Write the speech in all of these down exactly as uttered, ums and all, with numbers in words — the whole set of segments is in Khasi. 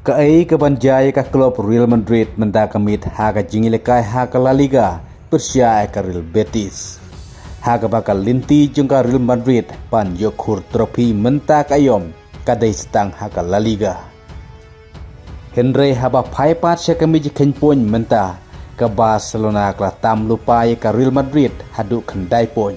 Kaei kaban jia ïa ka klub Real Madrid mynta ka miet ha ka jingïalehkai ha ka La Liga pyrshah ïa ka Real Betis, ha kaba ka lynti jong ka Real Madrid ban ïoh khur trophy mynta ka aïom ka dei sa tang ha ka La Liga. Hynrei haba phai pat sha ka miej kheiñ point mynta, ka Barcelona ka la tam lypa ïa ka Real Madrid haduh khyndai point.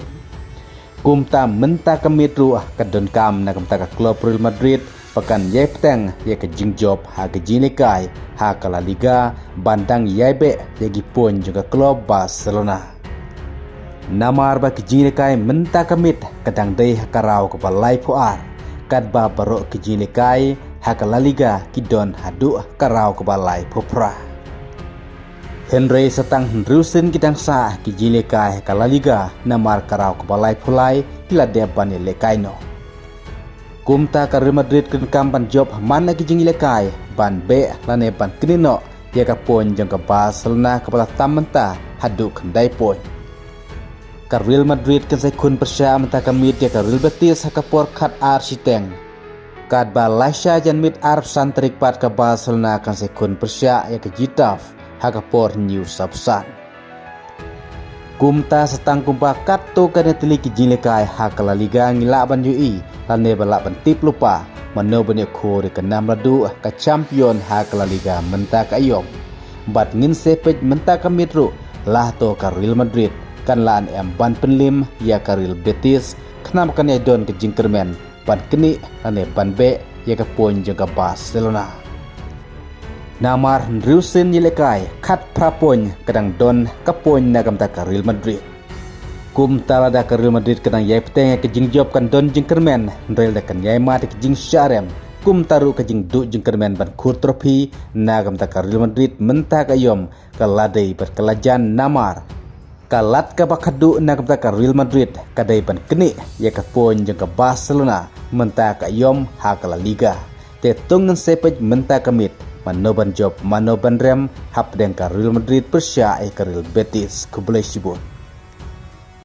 Kumta mynta ka miet ruh ka donkam na ka bynta ka klub Real Madrid ba kan ïai bteng ïa ka jingjop ha ka jingïalehkai ha ka La Liga ban dang ïai beh ïa ki point jong ka klub Barcelona. Namar ba ka jingïalehkai mynta ka miet ka dang dei ha ka round kaba laiphew ar, katba baroh ka jingïalehkai ha ka La Liga ki don haduh ka round kaba laiphew phra. Hynrei sa tang hynriew sien ki dang sah ki jingïalehkai ha ka La Liga namar ka round kaba laiphew lai ki la dep ban ïalehkai noh. Kumta ka Real Madrid ka donkam ban jop man la ki jingïalehkai ban beh lane ban knieh noh ïa ka point jong ka Barcelona kaba la tam mynta haduh khyndai point. Ka Real Madrid kan sa ïakhun pyrshah mynta ka miet ïa ka Real Betis ha ka por khatar shiteng, katba lashai janmiet arphew san tarik pat ka Barcelona kan sa ïakhun pyrshah ïa ka Getafe ha ka por hynñiew saw phew san. Kumta sa tang kumba katto katne tylli ki jingïalehkai ha ka La Liga ngi lah ban ïohi lane ba lah ban tip lypa mano ban ïoh khur ïa ka nam la duh ka champion ha ka La Liga mynta ka aïom. Bad ngin sa peit mynta ka miet ruh la hato ka Real Madrid kan lah ne em ban pynlip ïa ka Real Betis khnang ba kan ïai don ka jingkyrmen ban knieh lane ban beh ïa ka point jong ka Barcelona. Namar hynriew sien ïalehkai khatphra point ka dang don ka point na ka bynta ka Real Madrid. Kumta lada ka Real Madrid ka dang ïai bteng ïa ka jingjop kan don jingkyrmen, hynrei lada kan ïai mad ïa ka jingshah rem, kumta ruh ka jingduh jingkyrmen ban khur trophy na ka bynta ka Real Madrid mynta ka aïom ka la dei bad ka la jan namar ka lad kaba khatduh na ka bynta ka Real Madrid ka dei ban knieh ïa ka point jong ka Barcelona mynta ka aïom ha ka La Liga. Te to ngin sa peit mynta ka miet mano ban jop mano ban rem hapdeng ka Real Madrid pyrshah ïa ka Real Betis. Khublei shibun.